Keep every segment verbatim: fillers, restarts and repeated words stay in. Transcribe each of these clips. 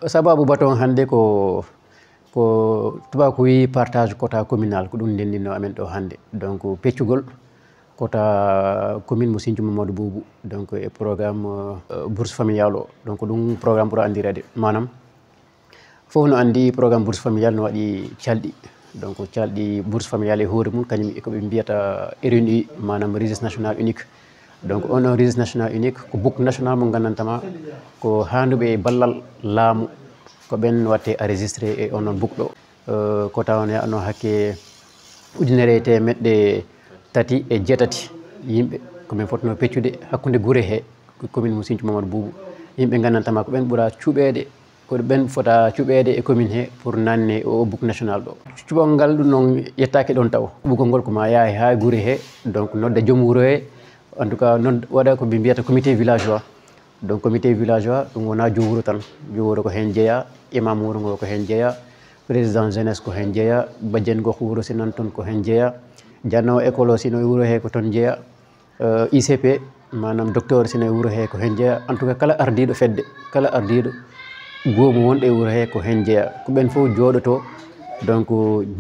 Sababu baton hannde ko ko tubaako wi partage quota communal, ko ɗum ndenndinno amen ɗo hannde. Donc peccugol quota commune mo Sinthiou Mamadou Boubou, donc e programme euh, bourse familiale o. Donc ɗum programme ɓura anndirede, maanaam fof no anndi programme bourse familiale no waɗi calɗi. Donc calɗi bourse familiale e hoore mum, kañum e ko ɓe mbiyata R N U, maanaam registre national unique. Donc on ɗon registre national unique ko book national mo nganndantamaa ko haanduɓe e ballal laamu, ko ɓen watte enregistré e on ɗon book ɗo. Euh, quota on yaano hakke ujunere e temeɗɗe tati e jeetati yimɓe ko min fotno peccude hakkunde gure he, ko commune mo Sinthiou Mamadou Boubou. Yimɓe nganndantamaa ko ɓen ɓura cuɓeede, ko ɓen fota cuɓeede e commune he pour nanne o book national ɗo. Cuɓal ngal ɗum noon yettaaki ɗon taw. Cuɓugol ngol ko ma yaha haa gure he, donc nodda joom wuro he, en tout cas noon waɗa ko ɓe mbiyata comité villageois. Donc comité villageois ɗum wona joom wuro tan. Joom wuro ko heen jeyaa, imam wuro ngo ko heen jeyaa, président jeunesse ko heen jeyaa, bajjen gox wuro si nan toon ko heen jeyaa, janno école o sino wuro he ko toon jeyaa. Euh, I C P, maanaam docteur sino e wuro he ko heen jeyaa. En tout cas kala ardiiɗo fedde, kala ardiiɗo goomu wonɗo e wuro he ko heen jeyaa. Ko ɓen fof jooɗoto, donc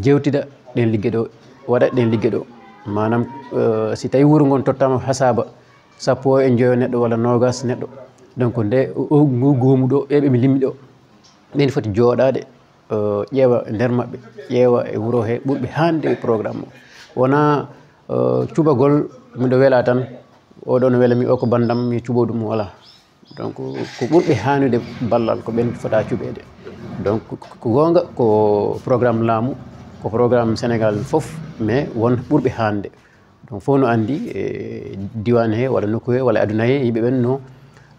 jewtida ɗen ligge ɗo, waɗa ɗen ligge ɗo. Maanaam euh, si tawi wuro ngon tottama hasaba sappo e njoyo neɗɗo walla nogas neɗɗo, donc nde o- o- ngu goomu ɗo, ɓe ɓe mi limmi ɗo, ɓen foti jooɗaade euh, ƴeewa nder maɓɓe, ƴeewa e wuro he ɓurɓe haande e programme o. Wona euh, cuɓagol miɗo wela tan, oɗo no wela mi, o ko banndam, mi cuɓo ɗum, wala. Donc ko ɓurɓe haanude ballal ko ɓen fota cuɓeede. Donc ko goonga ko programme laamu, ko programme Sénégal fof, mais won ɓurɓe haande. Donc fof no anndi e diwan he walla nokku he walla aduna he, yimɓe ɓen no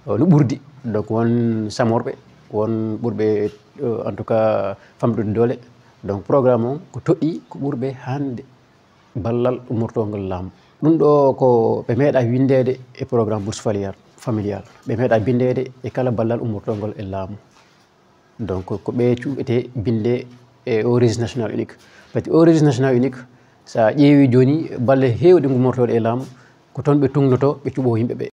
no ɓurdi. Donc won samorɓe, won ɓurɓe euh, en tout cas famɗude doole. Donc programme on ko toɗɗi ko ɓurɓe hande ballal ummortongol laamu. Ɗum ɗo ko ɓe meeɗa windeede e programme bourse familial, familial. Ɓe meeɗa bindeede e kala ballal ummortongol e laamu. Donc ko ɓe cuɓete binde e o registre national unique. Par ce que o registre national unique, so a ƴeewi jooni balle heewɗe ngummortooɗe e laamu, ko toon ɓe tugnoto, ɓe cuɓo yimɓe ɓe.